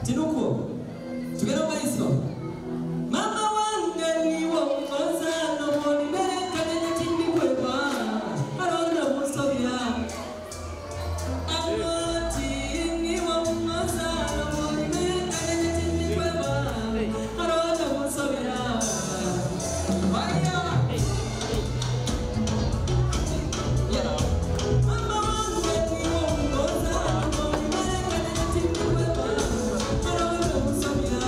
Tinukwo tugende mu maiso. Mama wange niwe omugonza nobwolimerekane tindikweba aronda busobya amoti niwe omugonza nobwolimerekane tindikweba aronda busobya. Waya. Mama wange niwe omugonza nobwolimerekane tindikweba aronda busobya.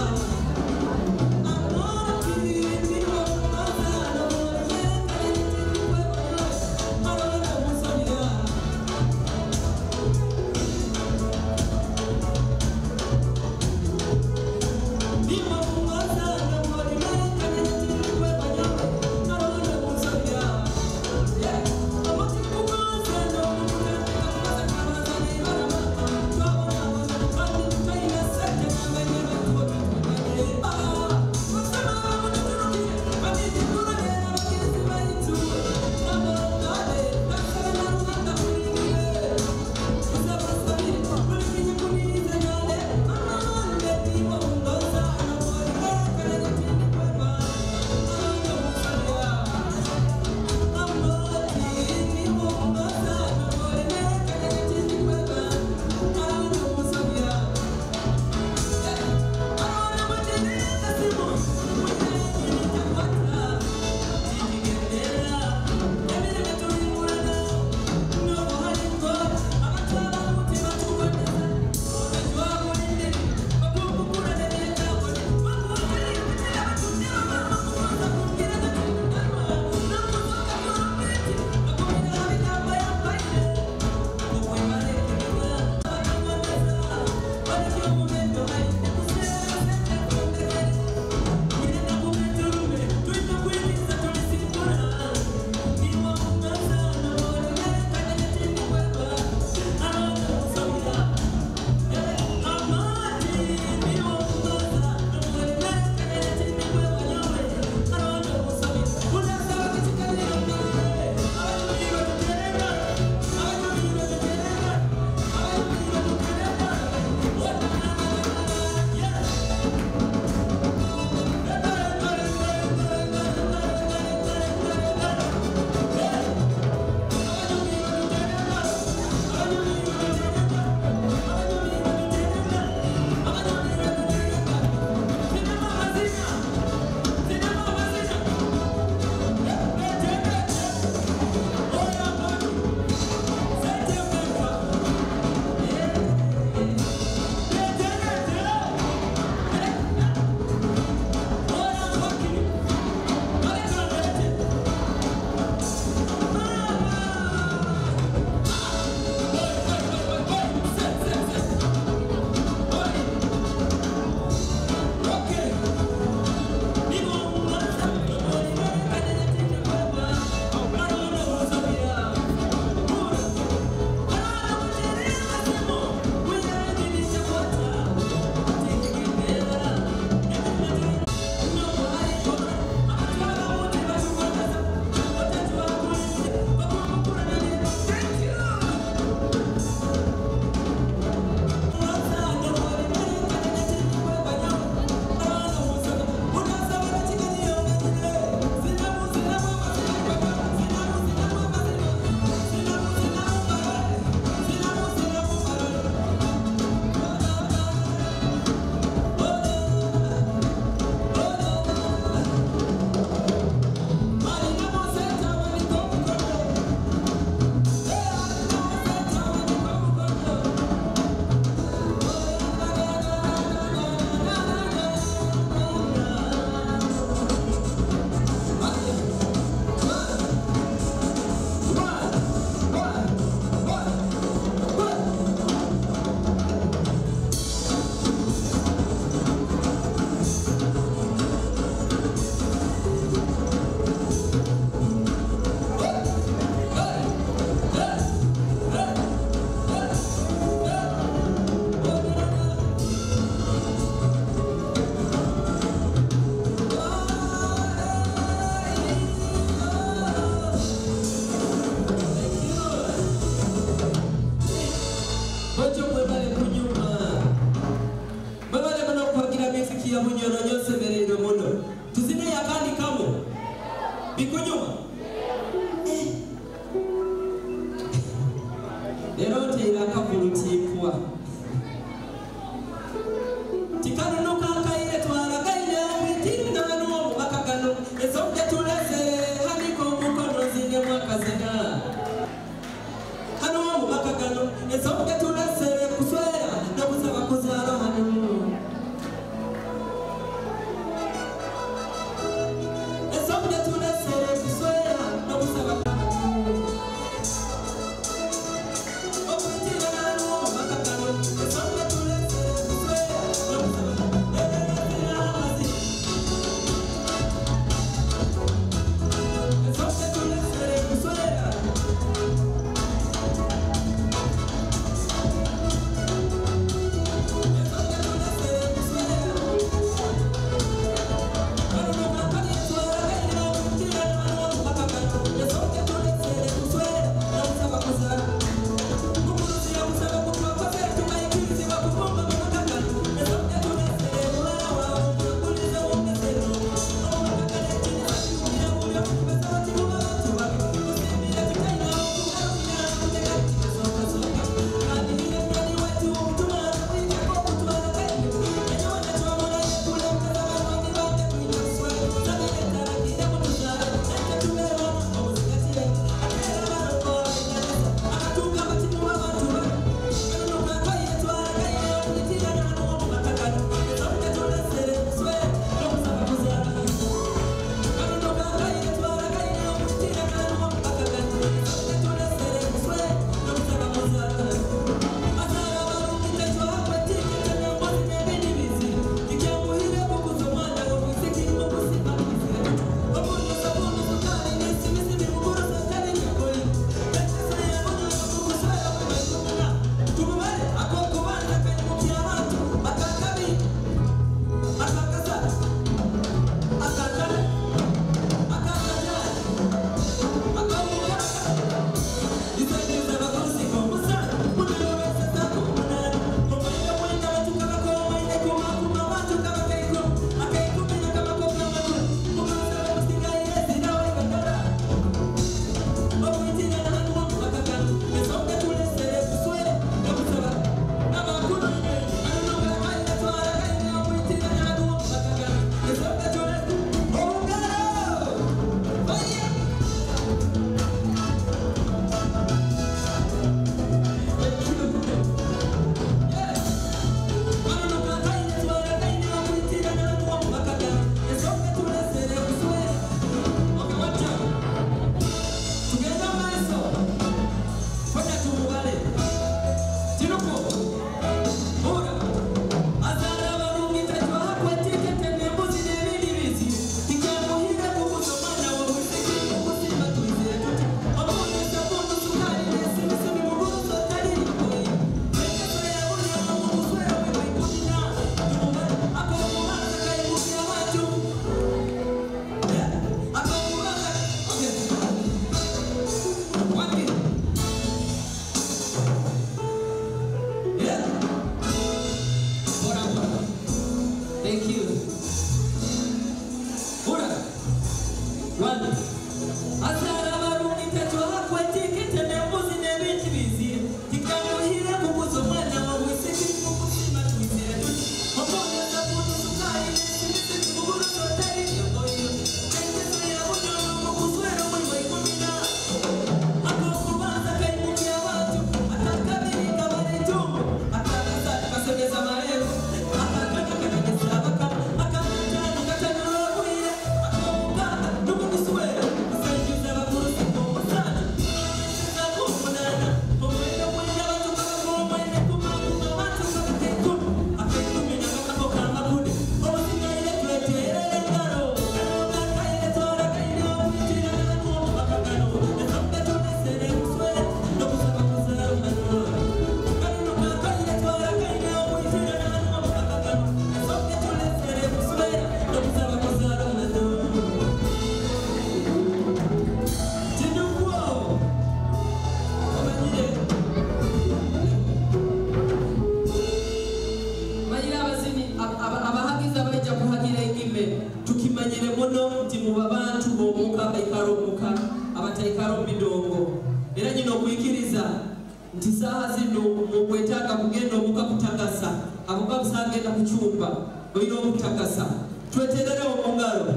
Nti saaha zino mukwetaaga kugenda omuka kutagasa abo. Busagenda kucyumba oine obutakasa twetererewo mu ngalo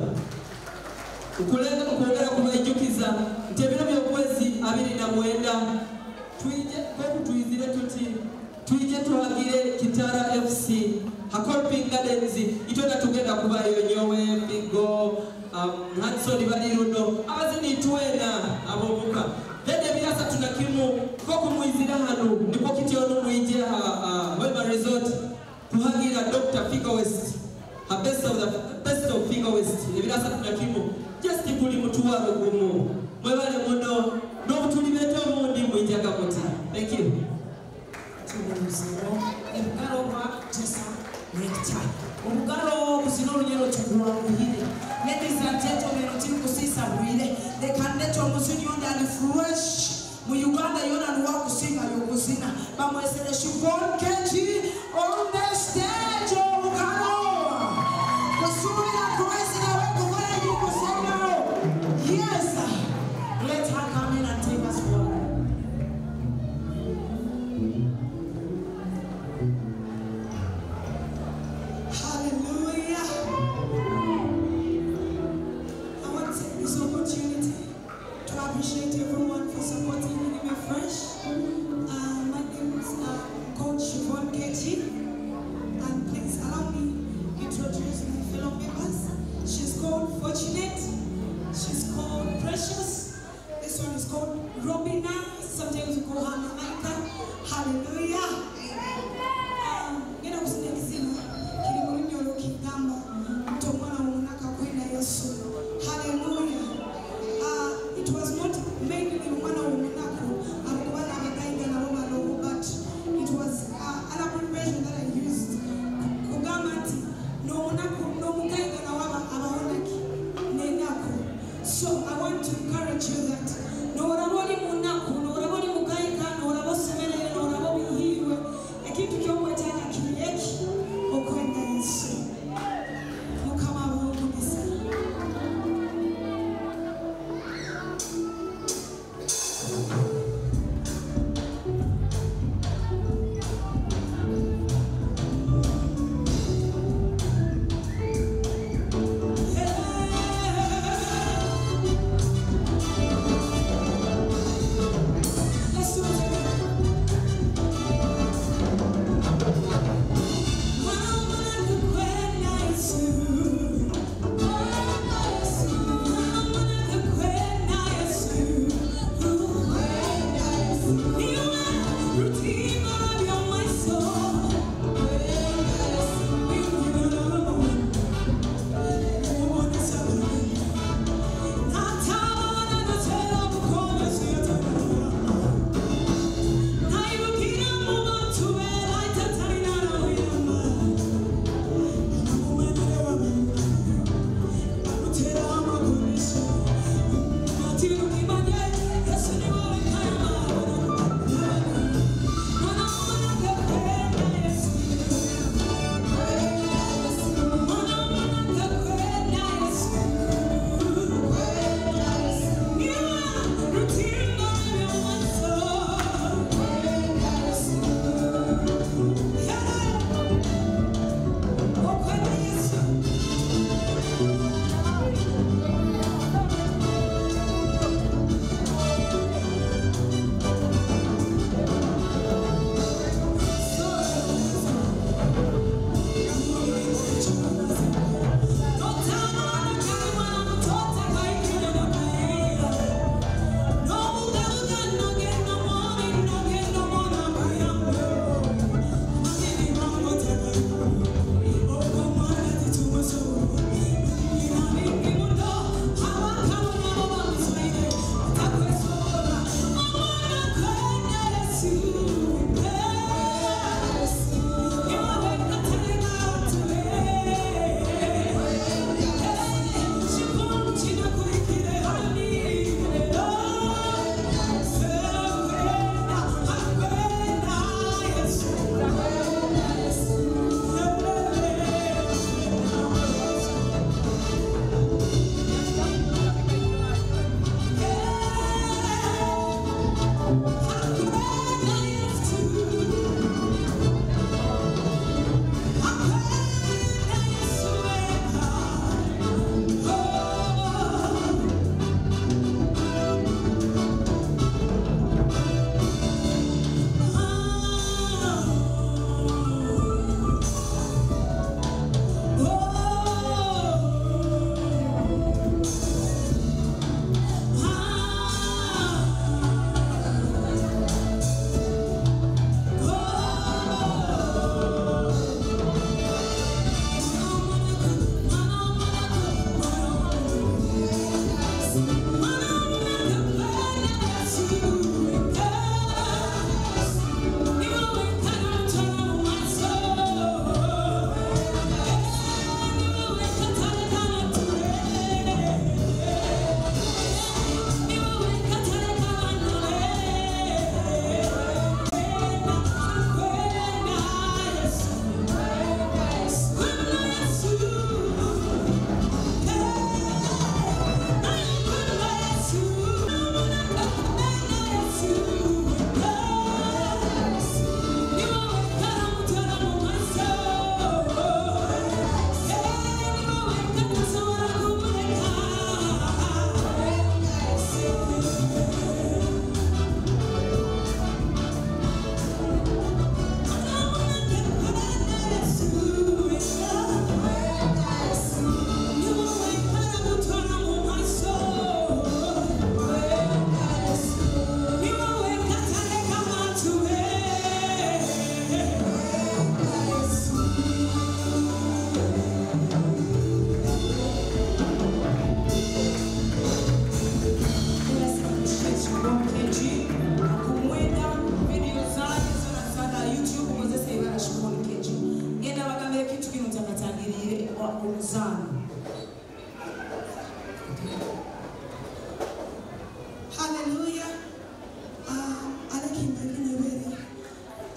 nkulenga okwongera kubaijukiza nti ebiro by'okwezi 29 twije koku twizire tuti twije tuhagire Kitara FC ha Kolping Gardens. Itwena tugenda kubayo, nyowe, Figo, Hanson, bali runo abazini twena abomuka. Then 31 koku mwizira hanu nikwo kityono mwije ha Hoima Resort kuhagira Dr. Figo West, ha best of the best of Figo West, 31, just buli mutwaro gumu. Mwebale muno n'obutuli beeta obundi mwijaga muti. Thank you. Tubuziro ebugalo bwa Tesa Nectar, obugalo buzina olunyero tugwanguhire. Ladies and gentlemen, tiri kusiisa bwire, leka ndete omuzini ondi ali fresh mu Uganda yona nuwakusinga yokuzina, bamwesere Shivon Keji on the stage. Obugalo kusuubira Christ nawe kukola ebikusengawo. Yes, let her come in and take us forward. Hallelujah. I want to take this opportunity to appreciate everyone for supporting Anime Fresh. My name is Coach Shivon Keji. Gwa omuzaano. Hallelujah.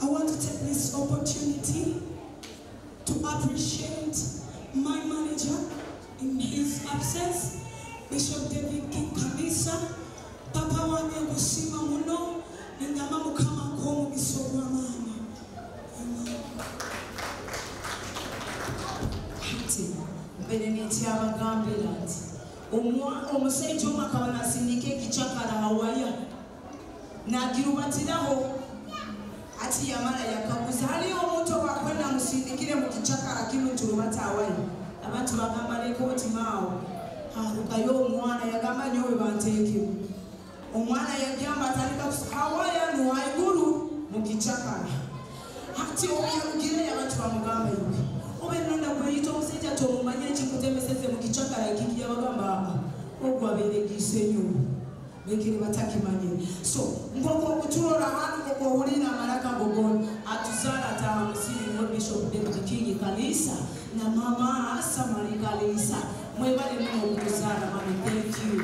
I want to take this opportunity to appreciate my manager in his absence, Bishop David King Kalisa. Papa wange nkusima muno, ningamba Mukama akuwe omukisa ogw'amaanyi. Amen. Ati mbere nekyabagambira nti omusajja omu akaba nasindika ekikyakala hawaya nagirubatiraho ati yamala yakaguza haliyo omuntu owakwenda musindikire mu kikyakala kinu turubata hawaya abantu bagamba leka otimaawo harukayo omwana yagamba nyowe banteekeo omwana yagamba atandika hawaya nuwaiguru mu kikyakala ati oyarugireyo abantu bamugamba iwe obenonda kweyita omusajja tomumanyire kikutemeseze mu kikyakala ekiki yabagamba ogwabeeregiise nnyo bekere batakimanyire. So nkoko okutulola hanu nkoko owulira amalaka gogona atuzaala taha musiri mwe Bishop David King Kalisa na mama Samali Kalisa mwebale muno okutuzaala mami, thank you.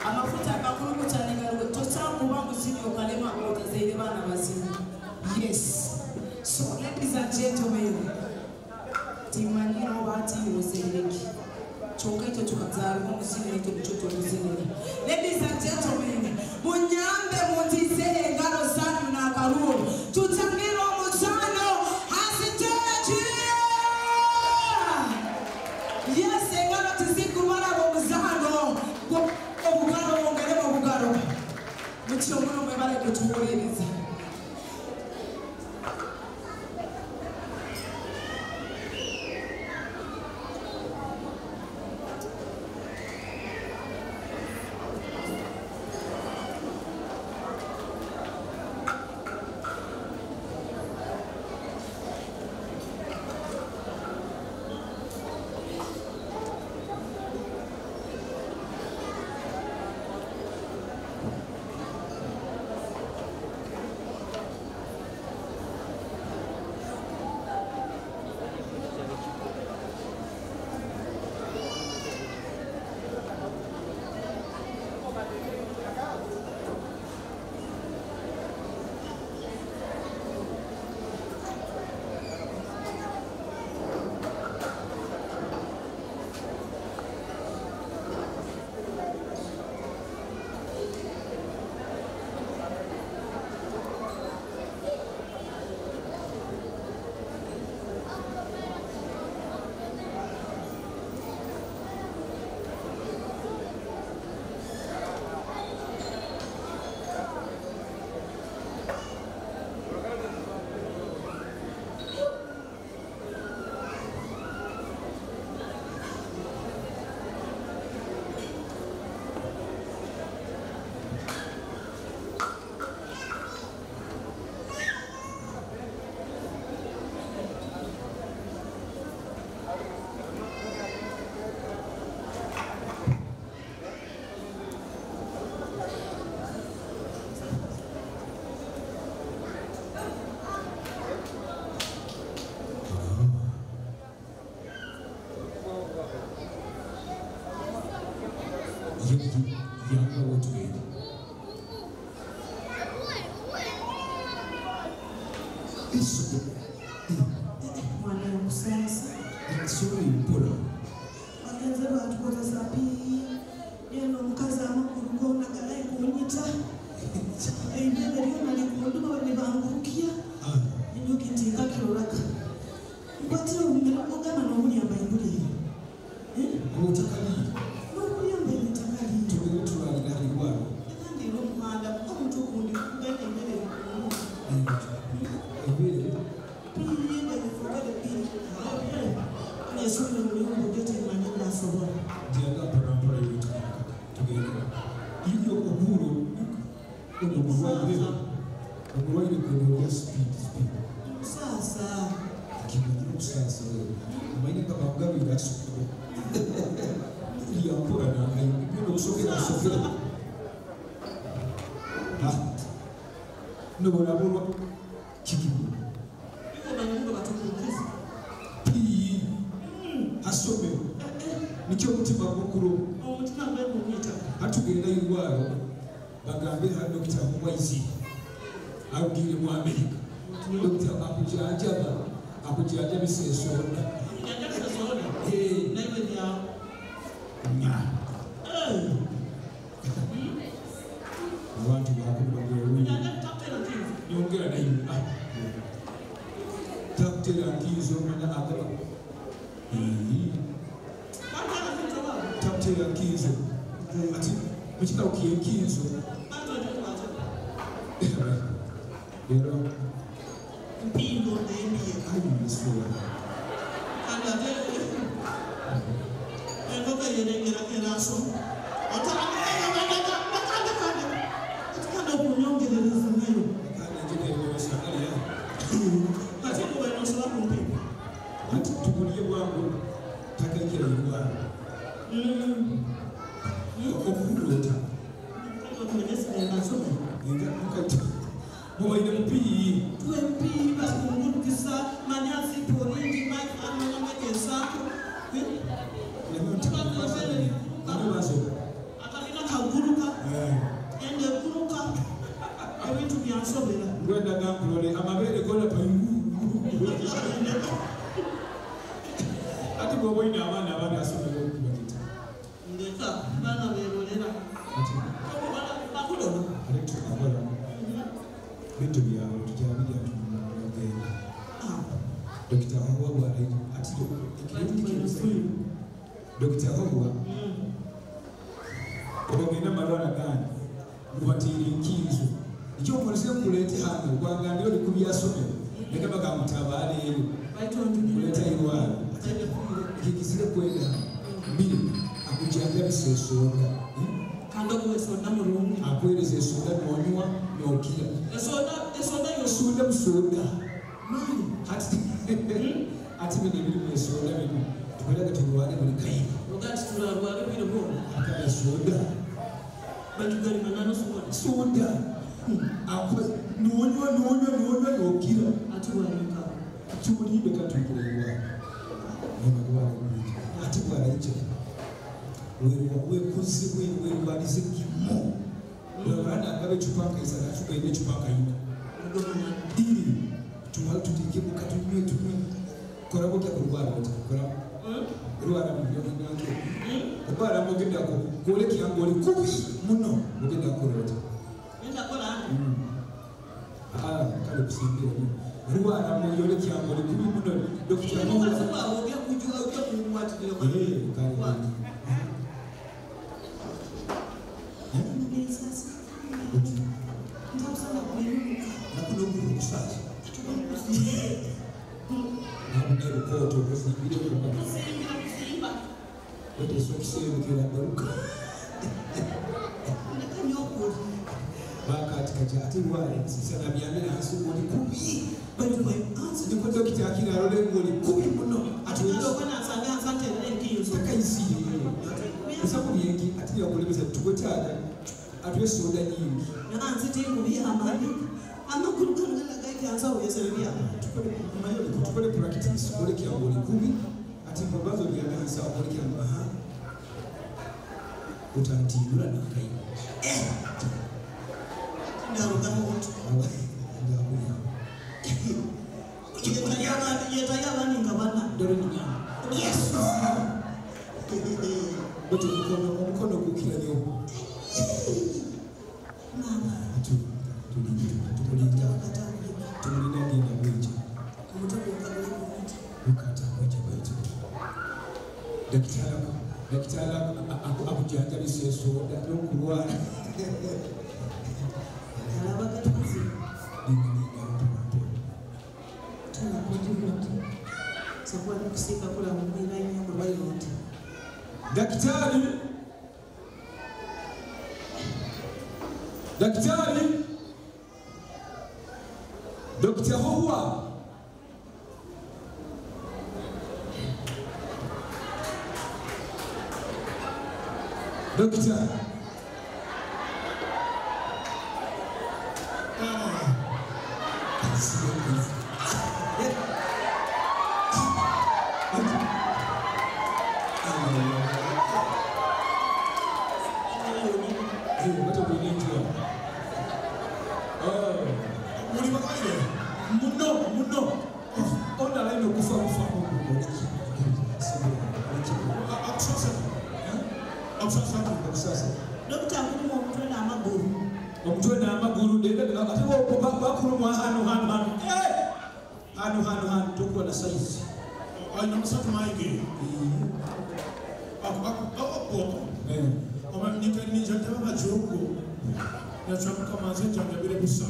Amafuta agakulukuta negalugo tosobola kuba muzini okalema otazaire baana bazibu. Yes. So ladies and gentlemen, timanyira oba atiwozeereki kyokka ekyo tukazaalibwa omuzini ekyo nikyo tukuzinira. Ladies and gentlemen, munyambe muntize engalo zanyu n'akaluwo tutangire omuzaano asiteegi. Yes, engalo tizikubalaba omuzaano obugalo bwongeremu obugalo mutyo muno mwebale kutuwuliriza. Bagenze batukozesa pii yeno omukazi amagulu gona galayi kunyita ebibebe byona likunduma bwe enjuki nti nkakirolaka nkwatira obumera ogamba n'obulya bayibuli otakali n'obulya mbaibuli ntakali tugende tulwaniraliwano ekandiira omuhanda omuntu ogundi kugenda emmere ebere genda mpolampola tugende ibyo oburo omulwaire gwena olya speed speed sasa kimanyire okusasa omanyire nga bamugabiira asukire lyampola nange byona osokera osokera nobonabulwa kikimu pii haso Nikyo omutima gukuru. Omutima gwe gumuyita. Hatugenda irwaro bagambe ha Dr. Mwaisi arugire mu Amerika. Dr. akujanjaba akujanjabisa esonda. Akujanjabisa esonda? Naiwe byawo. Nya. Abantu bakubaga. Nyongera nayo. Takutera nkizo mana agaba. Takutera nkizo. Ati mukika ukiye nkizo. Rero mpindo ndembiye. Ayi misura. Kandi ate enkoka yerengera eraso. Ate okunyongerereza nayo. Ate kuba inosobola kumpiima. Ati tukulye bwangu takaikira irwaro. Okukulota. Mubaire mupiyi. Tuwe mpiyi bakungurukisa manyasi poringi mike anamanya meke esako. Akalina kaguruka. Ende guruka. Ebintu byansobera. Ngwenda gankulole amabere gona payungu. Ati bw'oba olina abaana abaana asomera okubakita. Ndeka baana beerolera. Bakulola. Ate tukakola bintu byawe tukyabirya tugenda. Dokita Howa ati Dokita Howa obagenda malwala gandi mubatiire enkizo. Ekyomukolese nkuleete hano gwangambira oli ku byasomero naye bagamutabaala eyo kuleeta irwalo. Kikizire kwenda mbiri akujanjabisa esonda. Kandi okuwa esonda mulungi. Akuweereza esonda n'onywa n'okira. Esonda esonda yo sonda musonda. Mani ati ati bino ebirimu esonda bino tukolera tulwale buli kayi. Ogati tulalwale bino bwona. Akaba esonda. Batugalima nano sonda. Sonda. Akuwa n'onywa n'onywa n'onywa n'okira. Ati waleka. Tulimbe katuikira irwalo. Ati bw'arayija wekuze werwalize kimo urabana akabe chupa kaisa nachupa ine chupa kaina ili tumala tutike mukatunywe tumwe kora bokya kurwara oti kora rwara mu byo kurwara mugenda ko kole kiyango oli kubi muno mugenda kora oti ngenda kola ah kale kusimbira rwara mu yole kiyango oli kubi muno dokita kale Atwesoda nyingi. Tukole practice kole kiango ni kubi ati mbazo bya kanisa kole kiango aha utantibura na kai ndaruka muntu ndabuya yetayaba ningabana ndore nyama yes bati omukono gukira nyo mama tulinda tumulinda ngenda bwija Dakitala akujanjabisa esonda n'okulwala. Daktari Daktari Dr. Howa Doctor Bakulumwa hano hano hano. Hano hano hano tukuwa na size. Aina masatu maingi. Ninjantaba nacwamuka manze njanja busa.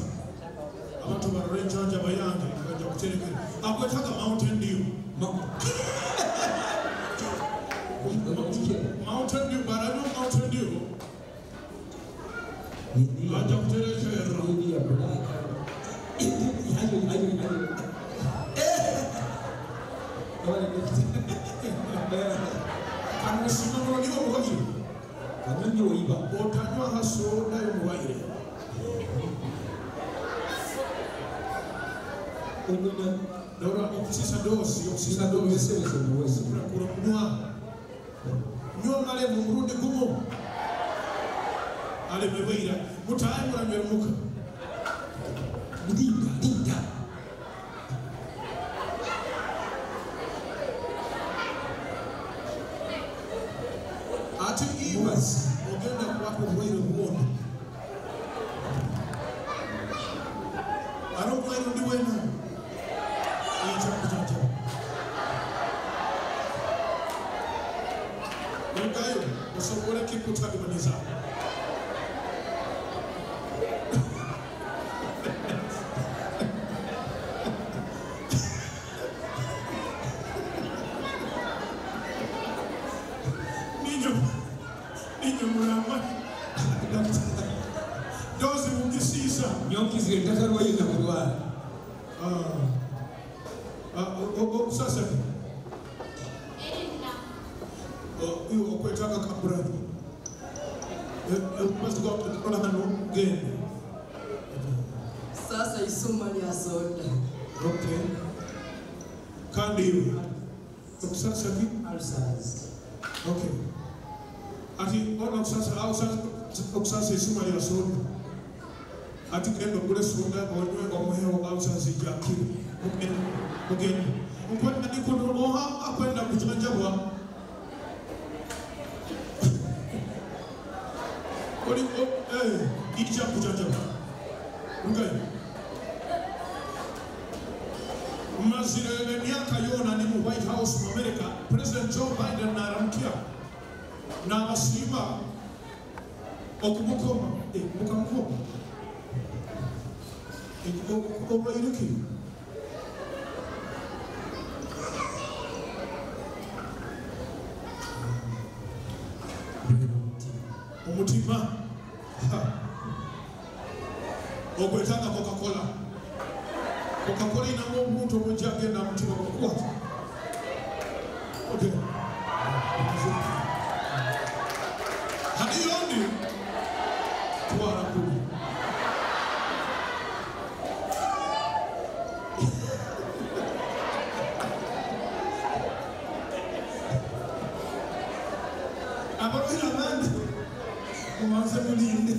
Abantu barore njanja bayange bajja kuterekera. Akwetaka Mountain Dew. Mountain Dew barano Mountain Dew. Bajja kuterekera. Otanywa hasoda y'omuwaire. Dora okusisa dosi nywa nywa male mu murundi gumu alemeweira mutaye muranywera muka Linda linda ati iwe ogenda kwako obulwaire bwona ari obulwaire ndi wena ekyakujanjaba rugayo osobole kikutabibaniza Sasa isuma lya soda. Okay. Kandi okusasa bi ulcers. Okay. Ati ona okusasa okusasa isuma lya soda. Ati kendo kule soda onywe omuhewo ulcers jakiri. Okay. Ukwenda nikuno oha akwenda kujanjabwa. Oli ija kujanjabwa. Okay. Mazire emyaka yona ni mu White House mu America, President Joe Biden naramkia n'abasiima okumukoma mukamukoma olwaireki omutima ogwetanga Coca-Cola. Coca-Cola inamu omuntu omungi agenda mutima gukukwata. Okay. Hariyo ndi twara kubi. Abarwira abandi mubanze mulinde.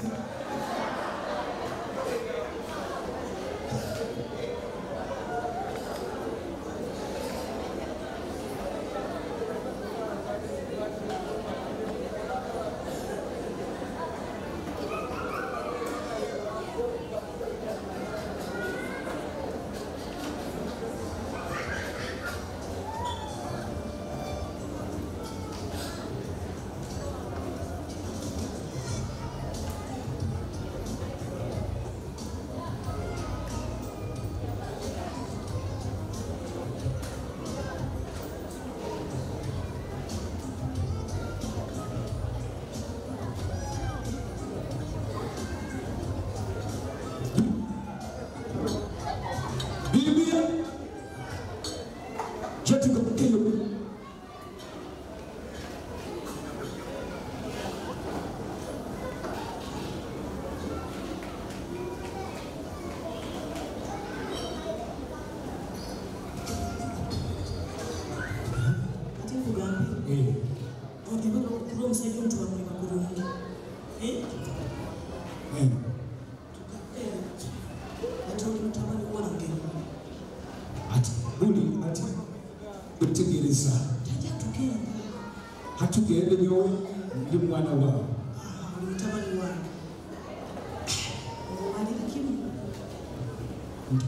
Hatugende nyowe ndi mwana wawe. Mutabani wange. Omalira kimu.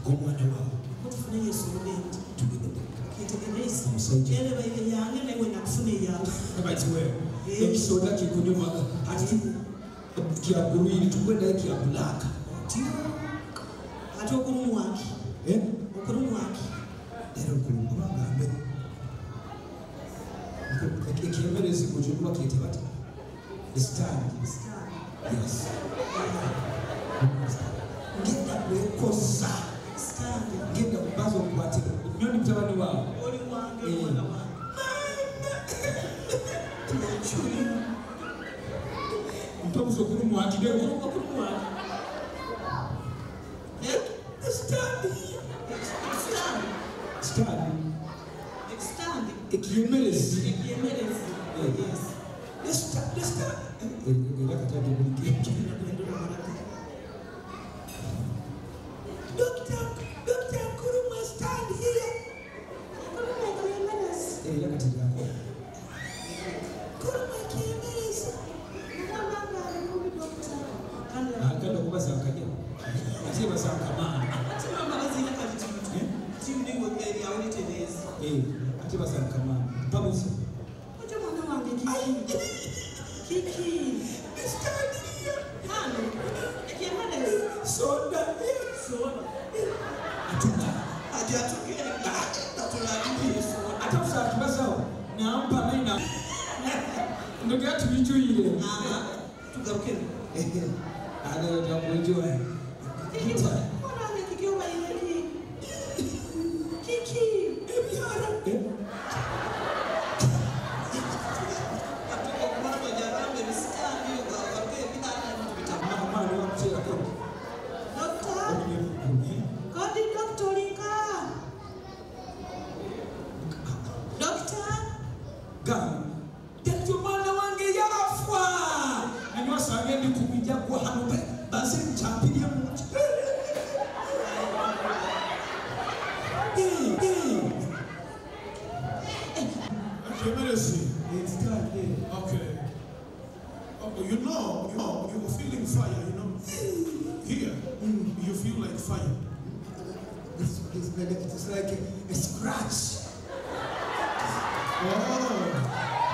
Omwana wawe. Kutufuna yesoda enti. Tugende. Kitegereza. Omusajja. Ereba yange nawe nakufuna eyawe. Batiwe. Ekisoda kikunyuma ati kya green tukwenda kya black. Ate okulumwaki. Eh? Okulumwaki. Era okulumwa ngambe. Ekyemerezi kujumba kiyite bati. The stand. Yes. Ngenda kwekosa. Stand. Ngenda kubaza okukwatira. Nyoni mutabani wawe. Oli wange omwana wange. Mtobuzo okulumwaki. Okulumwaki. The stand. Stand. Stand. Stand. Ekyemerezi. Ekyemerezi. Yes. The stand. The stand. Era katadde buli kintu. Doctor, Doctor Nkuruma, stand here. Era kati lyako. Nkuruma ekyemerezi. Agenda okubasankanya. Ate basankamaana. Ate mama bazina kati timuniwo eri awulitereeza. Ate basankamaana. Mpabuzi. Ate mwana wange kiki? Kiki. Stand here. Hano. Ekyemerezi. Soda. Soda. Atuka. Ate atugenda. Atulabire soda. Ate okusaakibazawo nampa naina. Ndogera tubijuyire. Tugaruke. Agenda kujua. Kiki. Mwana wange kiki obayire ki? Kiki. Ebyara. Kodi doctor olinka. Doctor. Gamba. Dakita omwana wange yafa. Nanywa sange ndi kubijja gwa hano basi nkyampirie mu nki. Ekyemerezi. Okay. Oh, you know, you're feeling fire, you know. Here, you feel like fire. It's like a scratch. Oh.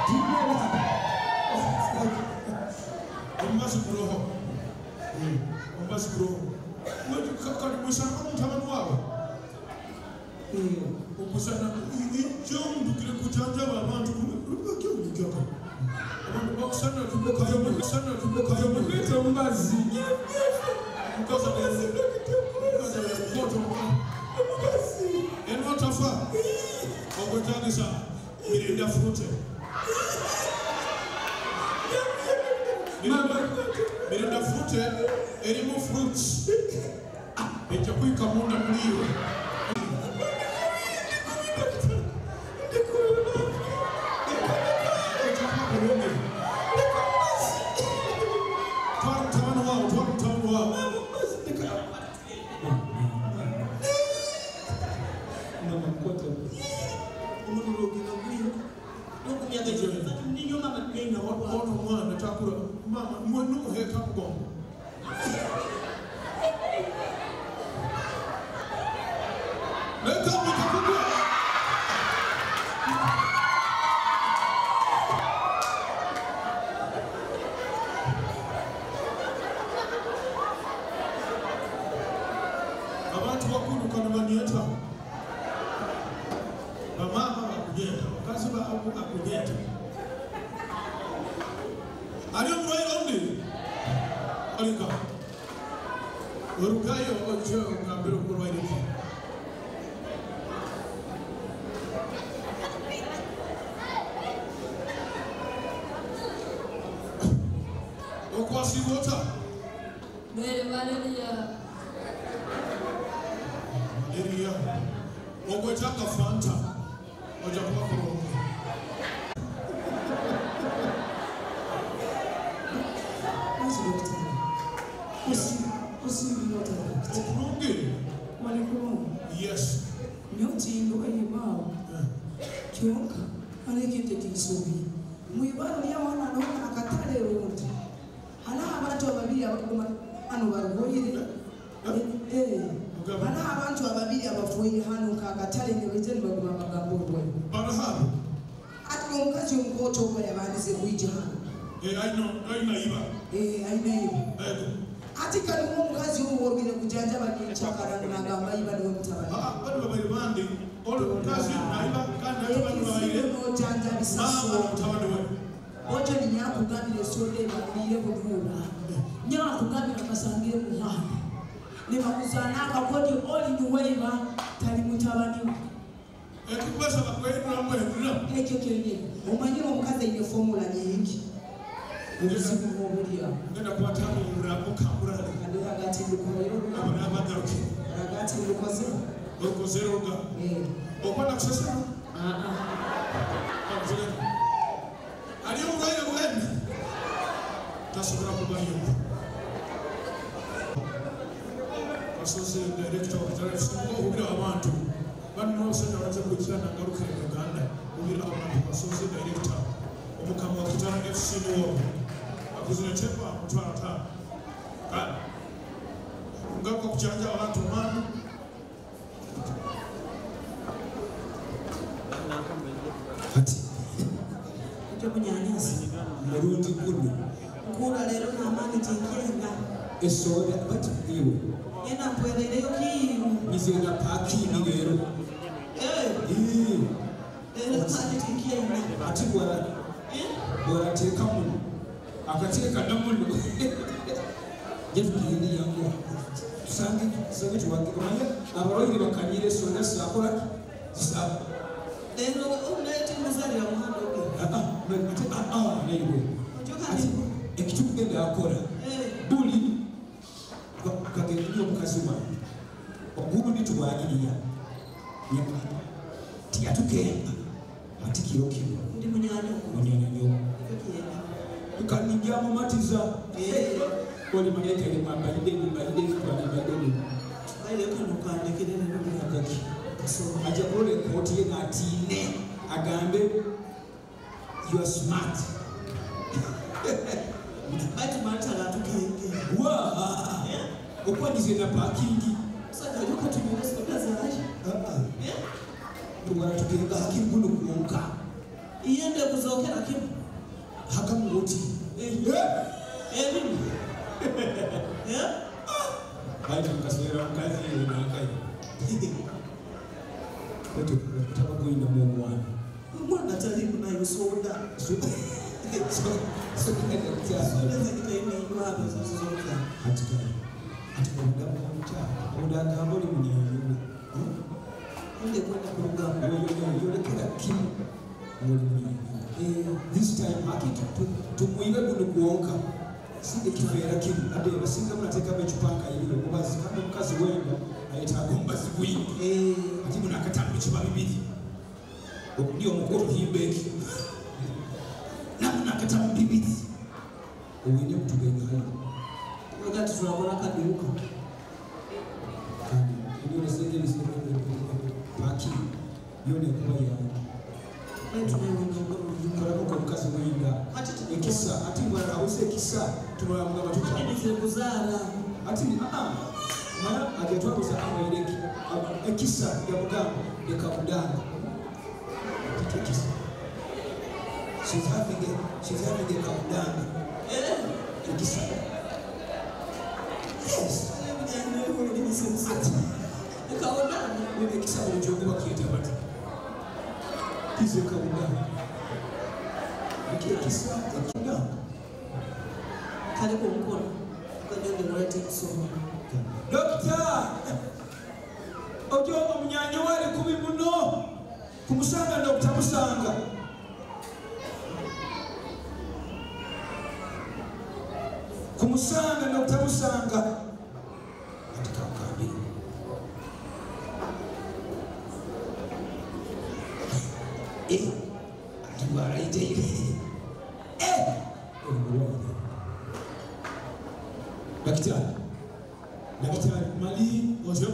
Do you know that? Oh, it's like Omubazi kuroho. Omubazi kuroho. Kati musanga mutabani wawe. Okusana ijjo ndukire kujanjaba abantu lubaki. Abantu bakusana tubukayo tubukayo Mukwete omubazi. Mukazi eno tafa okwetagisa mirinda fruit. Mirinda fruit erimu fruits. Ejja kuyika munda muliwe. Ono mwana takura mama mwenu muheka mugongo. Leka mutakugwa. Abantu bakulu kano banyeta. Bamama bakugenda, bakazi bakugenda. Ali omulwaire ondi? Olinga. Orugayo ojje ogambire okulwaire ki? Okwasibwa ota? Ndwaire malaria. Malaria. Ogwetaaga Fanta. Ojja kuba kulungi. Okulungi? Yes. Nyotingo kyonka alekete kinsobi mwibaro lyawana nona akatale rundi hala abantu babiri abakuguma ano barwoyire Hariho abantu ababiri abafuire hano nk'akatale nibaija nibaguma amagambo orwego. Barahabu. Ati omukazi omukooto ogwo yabandize kwija hano. Aina iba. Aina iba. Ati kali omukazi omu worugire kujanjaba n'enkyakara nagamba iba niwe mutabani. Bano babiri bandi oli omukazi naiba kandi ate bano babiri n'ojanjabisa maama mutabani we. Ojo ninyakugambira esoda ebakuliire kuduula. Nyakugambira basangire muhanda. Nibakuzaana akakodi oli niweiba tali mutabani we. Ekikubasaba kwehindura muhindura. Ekyo kyennyini. Omanyire omukazi aine fomula nyingi. Obuzibu bw'obulya. Ngenda kubatangurira mukangurane. Kandi hagati ndukorera Abo n'abagaruke. Hagati ndukoze. Orukozere oruga. Okwenda kusesema? Aliyo obulwaire bwena tasobola kubayo. Kasozi director wa Kitara FC ohubira abantu bano n'abasajja baze kujja nangaruka mu Uganda ohubira abantu Kasozi director omukama wa Kitara FC niwo akuzina tepa 50,000 kandi ngaruka kukyanja abantu omwami. Ati Ojja munyanyazi. Murundi guno. Nkuula leero n'amaanyi tinkyenda. Esoda bati iwe. Ngenda mpwerereyo kiiru. Nizenda paakini leero. Leero amaanyi tinkyenda. Ati bw'arateeka muno. Akateeka na muno. Je tugende yangu. Tusange tuwange omanye abalwaire bakanyira esoda zisaakola ki? Zisaako. Leero omunaye timuzaalira muhanda ogwe. Ate neiwe. Ati ekitugenda akola. Buli kagenda omukazi wange. Ogundi tubwagiriya. Tiyatugenda. Ati kiro kino. Ndi munyanyo. Munyanyo. Tukanijja mumatiza. Oli manyete mbalide mbalide mbalide. Baile kano kandekerera n'akaki. Ajja kulola ekkooti ye n'atiine agambe you are smart. Bati matala tukenge. Wa! Okwandize na parking. Musajja oli okatumira soda zaaki? Tugala tugenda hakimu guno kwonka. Iyende kuzookera kimu. Hakamu oti. Ebimu. Bali mukaswera mukazi nakayi. Kwetu kutaka kuyinda mu omwana. Omwana tali munayo soda. Soda. Soda zikitayimirwa zozoka. Ati kale. Ati omugambo omukyala. Omugamba oli munyanyo. Nde kwenda ku lugambo. Yolekera kimu oli munyanyo. This time haki tumuyibe guno kwonka. Singa kibeera kimu ate basinga munateekamu ecupa nkayibiri omubazi kandi omukazi wenda ayetaaga omubazi gwingi. Ate muno akatambi kiba bibiri. Okundi omukulu tuhimba eki. Namuno akatambi bibiri. Owine kutugenda hano. Olugati tulakola akaduuka. Kandi ebyolesenga ebisinga paaki yona ekuba yange. Kolamuko omukazi wenda. Ekisa ati bwala awusa ekisa tumala mugamba tuta. Kuzaala. Ati mara agetwabuza amwireki ekisa yamugamba leka budanga. Ati ekisa. She's having a kabudanga. Ekisa. Yes. Ati Kabudanga. Ekisa obujogo bakiyita bati. Kize kabudanga. Ekisa ekidanga. Kale ku mukono. Kanyonde mulete kusoma. Dokita! Ojo omunyanyo wali kubi muno. Kumusanga Dokita musanga. Kumusanga Dokita musanga. Ati kakambire. Ati bw'alayiteire. Daktari, mali Otyo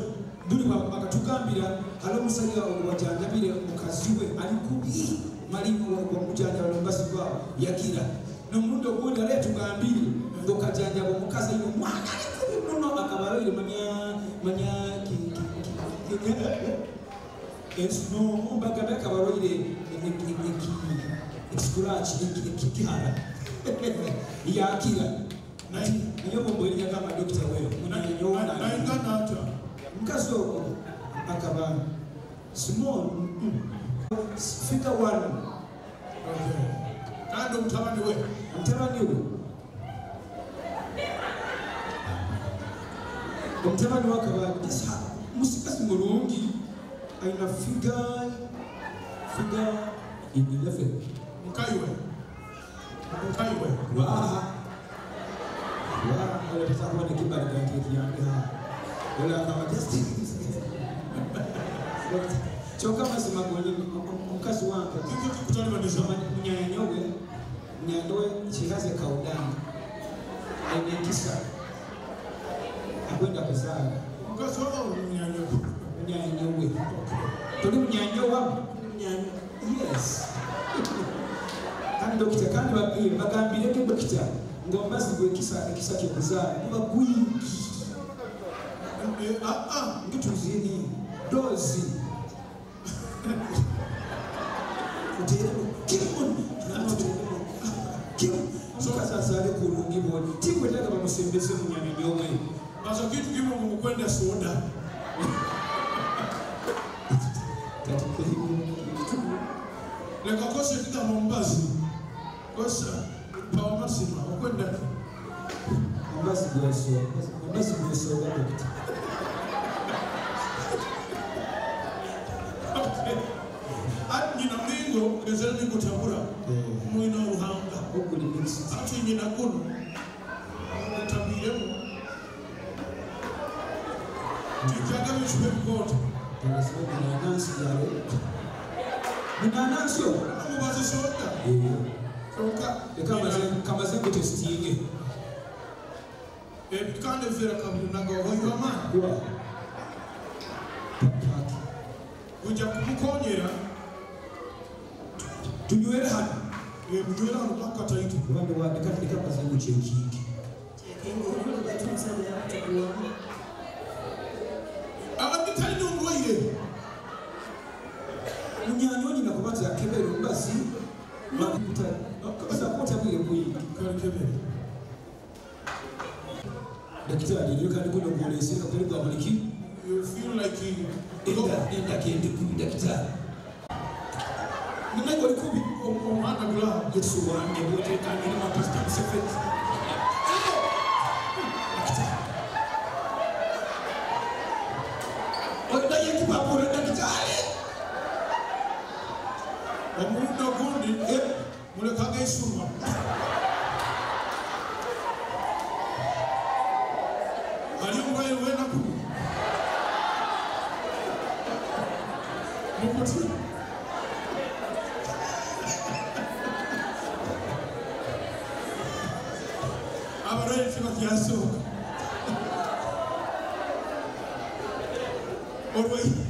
buli bakatugambira hali omusajja wajanjabire mukazi we ali kubi mali wamujanjaba n'omubazi gwawo yakira n'omulundi ogundi ali yatugambire ng'okajanjaba omukazi aine omwana ali kubi muno akaba aloire manya Mbagambye akabarwaire ekikuraaki ekihara yakira naye omubweri yagamba dokita weyo Naingana ata. Mukazi ogwo akaba small figure one. Okay. Kandi omutabani we. Mutabani we. Omutabani we akaba musikazi mulungi alina figure 11. Mukaiwe. Mukaiwe. Waha. Waha, olabisa kuba nekibali ganti yange ha. Ola akaba just kyokka amazima gonyini omukazi wange Kiki kikutalibaniza? Munyanyowe she has a kaudanga alina enkisa akwenda kuzaala. Omukazi wawe omunyanyowe. Munyanyowe toli munyanyowa? Munyanyo. Yes. Kandi dokita kandi bagambireko dokita ng'omubazi gw'ekisa ekisa ky'okuzaala guba gwingi. Ngituzini dozi oteeremu kimu kimu omukazi azaale kulungi bwoni tikwetaaga bamusembeze munyanyowe. Baza kitu kimu mukwenda soda. Leka kose kigamba omubazi. Kosa pawa mazima okwenda. Omubazi gw'esooga dokita. Ati nyina mulingo gezera nikutabura mwina oruhanga. Oguli mixed. Ati nyina guno otabwiremu. Tikyaga bicupa ebikooto. Munanansi yale. Munanansi o. Omubazi soda. Kyokka Kamaze nkutesitinge. Kandi ebiveera kabunaga ohoirwe amaani. Kuba. Kujja kumukonyera. Tunywere hano. Munywere hano pakataito. Kubanga leka maze nkucekinge. Kyekinga olwo batuusa byakutuguwamu. Abadde talina omulwaire. Munyanyo nyina kubaza akebera omubazi. Otabwire bwingi. Kebere. Daktari, niyo kandi kuno kuoleseka kuli gwa buli kimu. You feel like you Enda kende kubi daktari. Ninago likubi omuhanda gulaho. Yesu wange bwote kandi ni mapasita Museveni. Daktari. Odaye kipapuro daktari. Omurundi ogundi mulekaga esuma. Ali omulwaire w'enaku. Mukuti. Abalwaire tibakyasooka. Olwaire.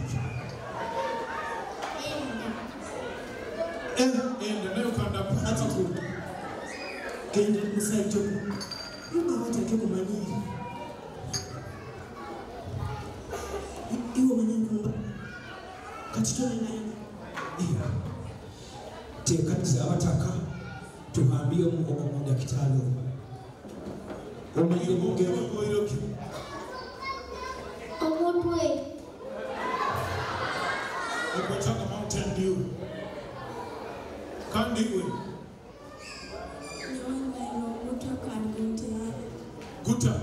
Enda nayo kanda Ati genda musajja gwo. Luma watake kumanyira. Iwe omanye nkumba. Kati tonayo. Teekaniza abataka tuhambie omudakitali omanye mugero. Omutwe. Okwetaaga Mountain Dew. Kandi iwe. Guta.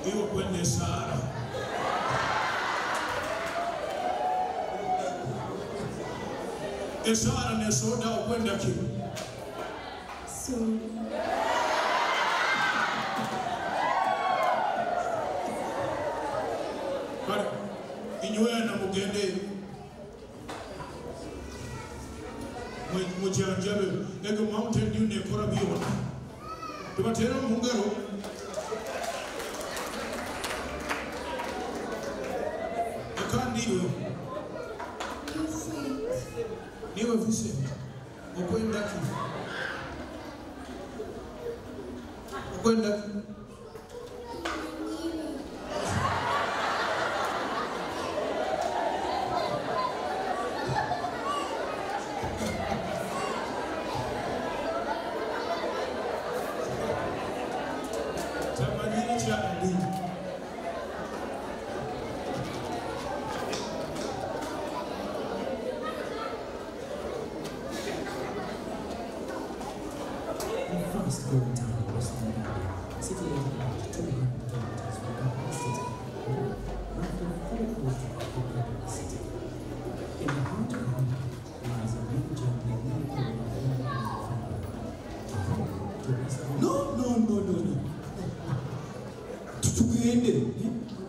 Iwe kwenda esaara. Esaara nesoda okwenda ki? Soda. Kale inywena mugende mujanjabe ego Mountain Dew nekora byona. Tubateera mu ngalo. Kandi iwe. Niwe Vincent. Okwenda ki? Okwenda ki? West Goro Town, Western Uganda, situated about 200 kilometers from Kampala City, or roughly 4/4 of Kampala City. In the heart of Kampala lies a major family. To West Goro. No, no, no, no, no. Tutugende.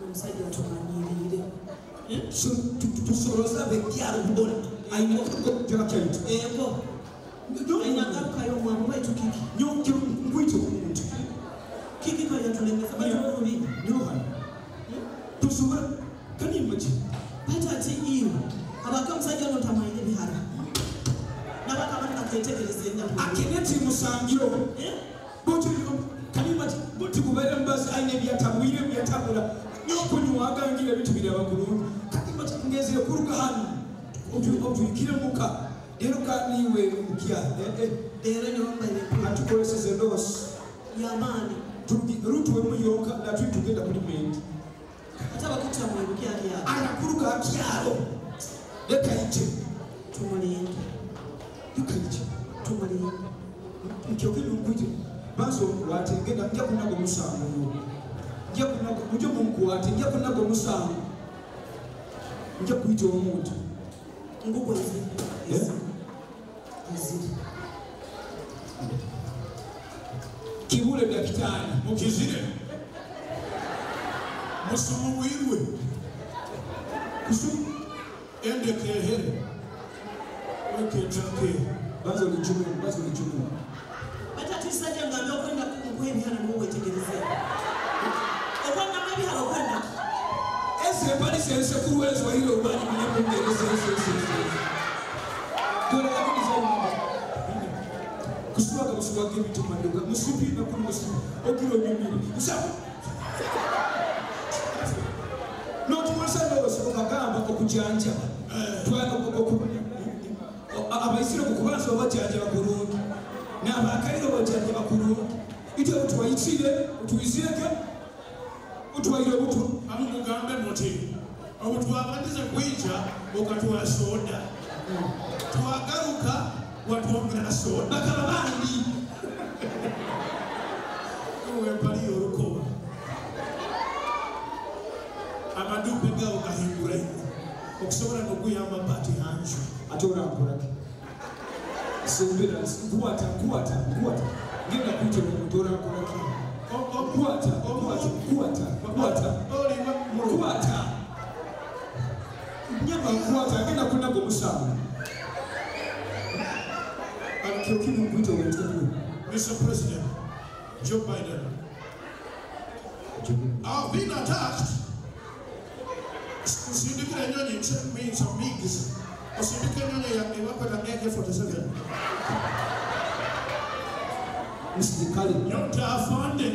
Omusajja tumanyirire. Tusoloza bekyalo bona. Ayina okukola kyaitu. Ego. Ayina ngarukayo omwami waitu kiki. Nyo nkwite omuntu. Kiki kayatulemesa baitu olubi. Nyohana. Tusobola can you imagine? Baitu ati iwe abaka omusajja ono tamanyire bihara. Nabaka abantu baketegereza ennaku. Akeneti musangiro. Boti can you imagine? Boti kubeera mbazi ayina ebyatabwire ebyatabula. Nyokunywa agangira ebintu biraba kulungi. Kati ngezere kuruga hano. Otuyikire muka. Rero kaniwe mukya. Rero nyomba atukoleseze loss. Yamaani. Rutuwe muyonka natwe tugenda kuli mendi. Ate abakutta mwe kyalo. Anakuruga kyalo. Leka ije. Tumulinde. Leka ije. Tumulinde. Nkyoke nkwite. Banzo nkwate ngenda nja kunaga omusango. Nja kunaga mujye munkwate nja kunaga omusango. Nja kuyita omuntu. Nguko izi. Izi. Kibule dakitari mukizire. Musumuwirwe. Kusumu ende kehere. Weke Banzo lichumu, banzo lichumu. Bata tusajja nga okwenda kukuwa ebihano niwo wetegereze. Okwenda ebihano okwenda. Ese palise ese kuruwezo hilo ubani mwenye ese. Dole lakini zaidi. Kusuwaga kusuwaga ebintu manduka musupi na kuli musupi ogiro nyumire. Usabu. N'otuwasa ndowooza okagamba okujanjaba. Twala abaisiro kukubanza obajanjaba kulungi. N'abakaliro bajanjaba kulungi. Ite otwayitire, otuyizireke, otwayire obutwa. Amugambe muti obutwabandize kwija okatuwa soda. Twagaruka watwongera soda. Bakaba bandi. Uwe mpali orukoba. Amadupe gawo gahingura okusobola n'okuyamba pati hanju. Ate orankolaki. Sembera nkwata nkwata nkwata. Ngenda kuyita omuntu orankolaki. Nkwata nkwata nkwata nkwata. Nkwata. Nyama nkwata ngenda kunaga omusango. Akyokino nkuyita omuntu. Mr. President, Joe Biden. I've been attacked. Usindikire nyonyi means some MiGs. Usindikire nyonyi ya ebakwata AK-47. Msirikali. Nyota afande.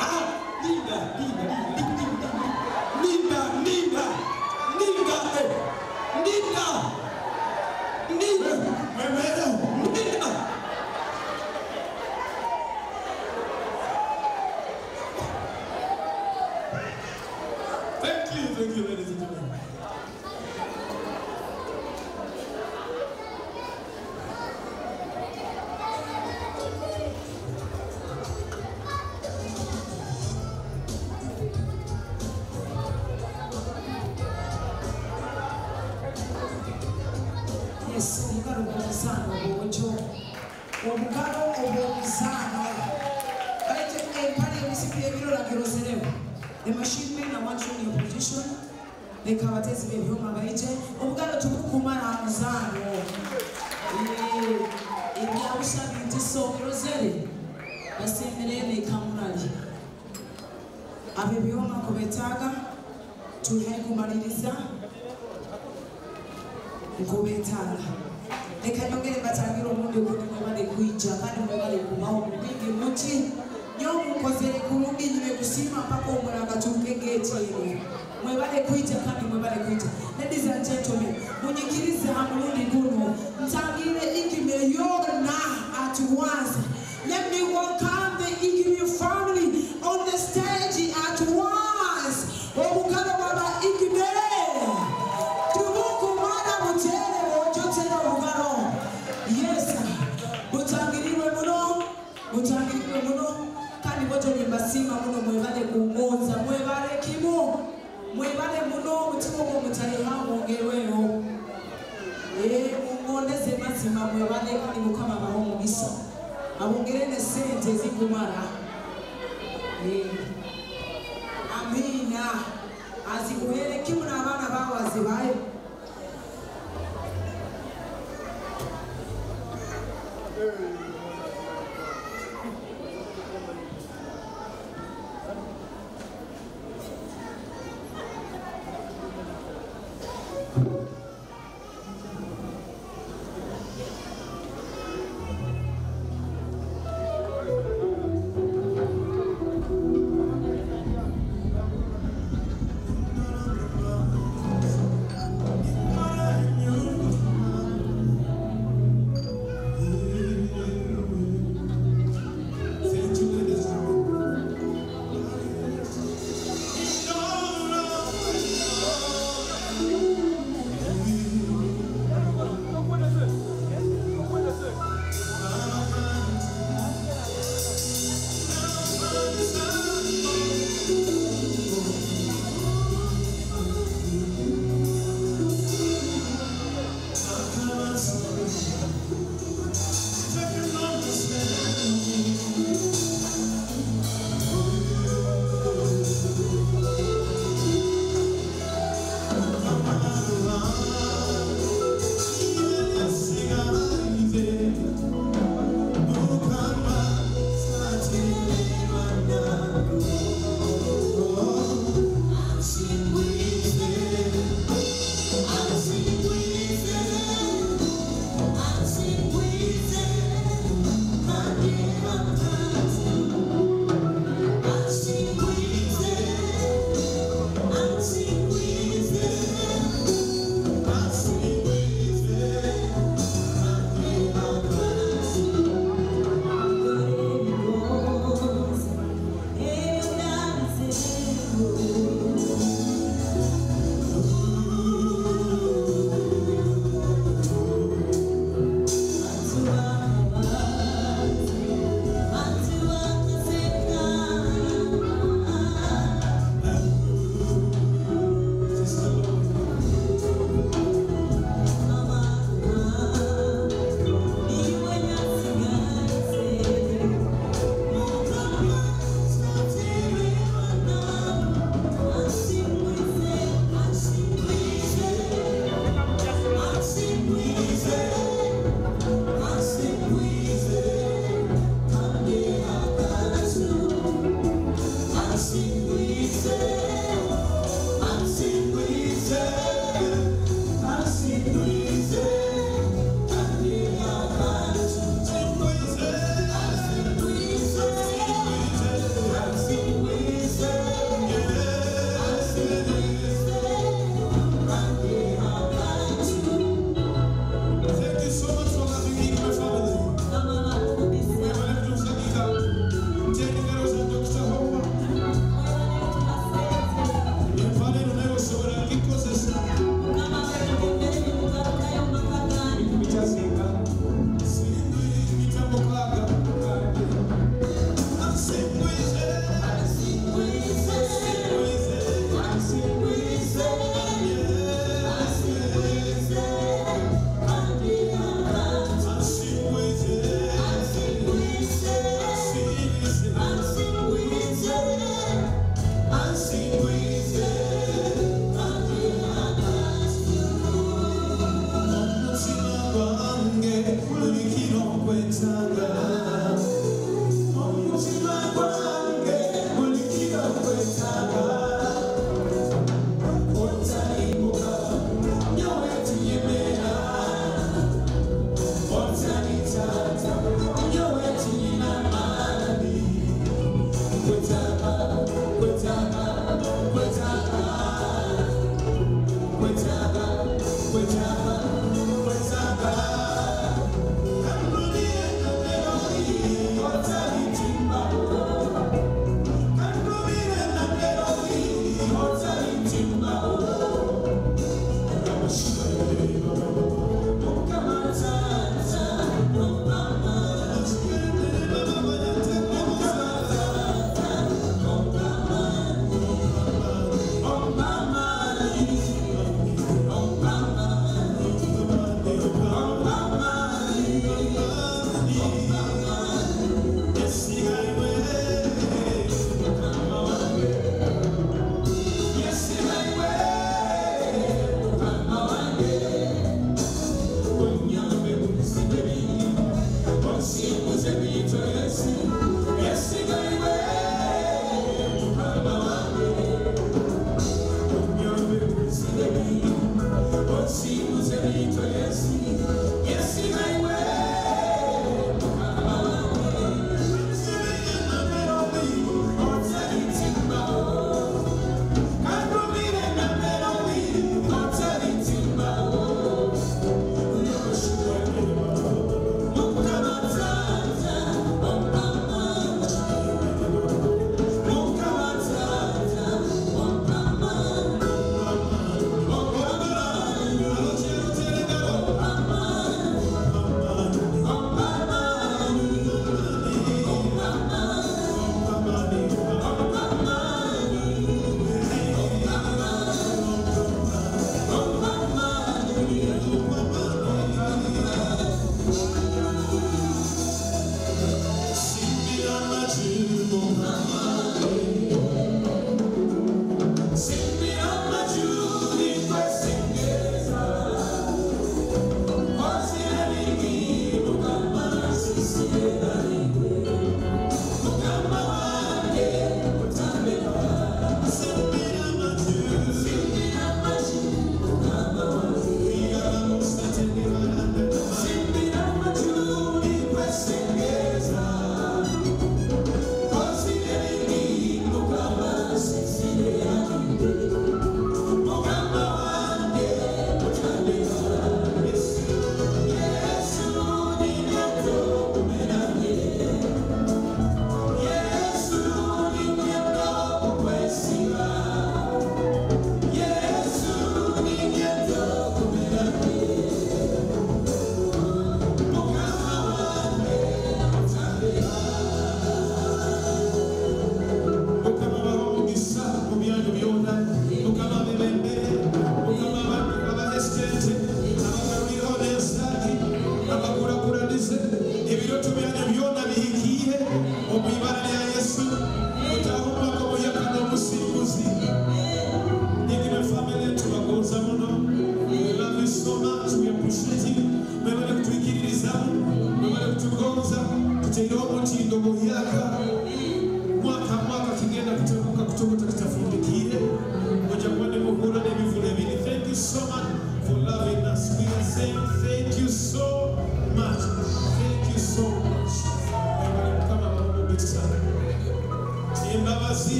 Ah, Linda, Linda, Linda, Linda, Linda, Linda, Linda, Linda, Linda. Thank you, ladies and gentlemen. Yes, omugalo gw'omuzaano bw'otyo. Omugalo ogw'omuzaano. Baitu empale emisipi y'ebirolagiro zerewo. The machine men, I want you in your position. Leka abatezi b'ebyuma baije. Omugalo tugukumala muzaano. Ebyabusa bintiso birozere. Basembereyo n'ekamulali. Ab'ebyuma kubetaaga tuli kumaliriza. Nkubetaaga. Leka nyongere mbatangira omundi ogundi mwebale kwijja kandi mwebale kubaho mu bwingi muti. Nyo mukozere kulungi nyine kusiima mpaka omulanga tuuke geeti eno. Mwebale kwijja kandi mwebale kwijja. Ladies and gentlemen, munyikirize ha mulundi guno ntangire Igime yonna at once. Let me welcome the Igime family on the stage at once. Omukalo baba Igime. Tubuku mwana mutere bw'ojotera. nsima mwebale kandi Mukama abahe omugisa abongere ne sente ezikumara.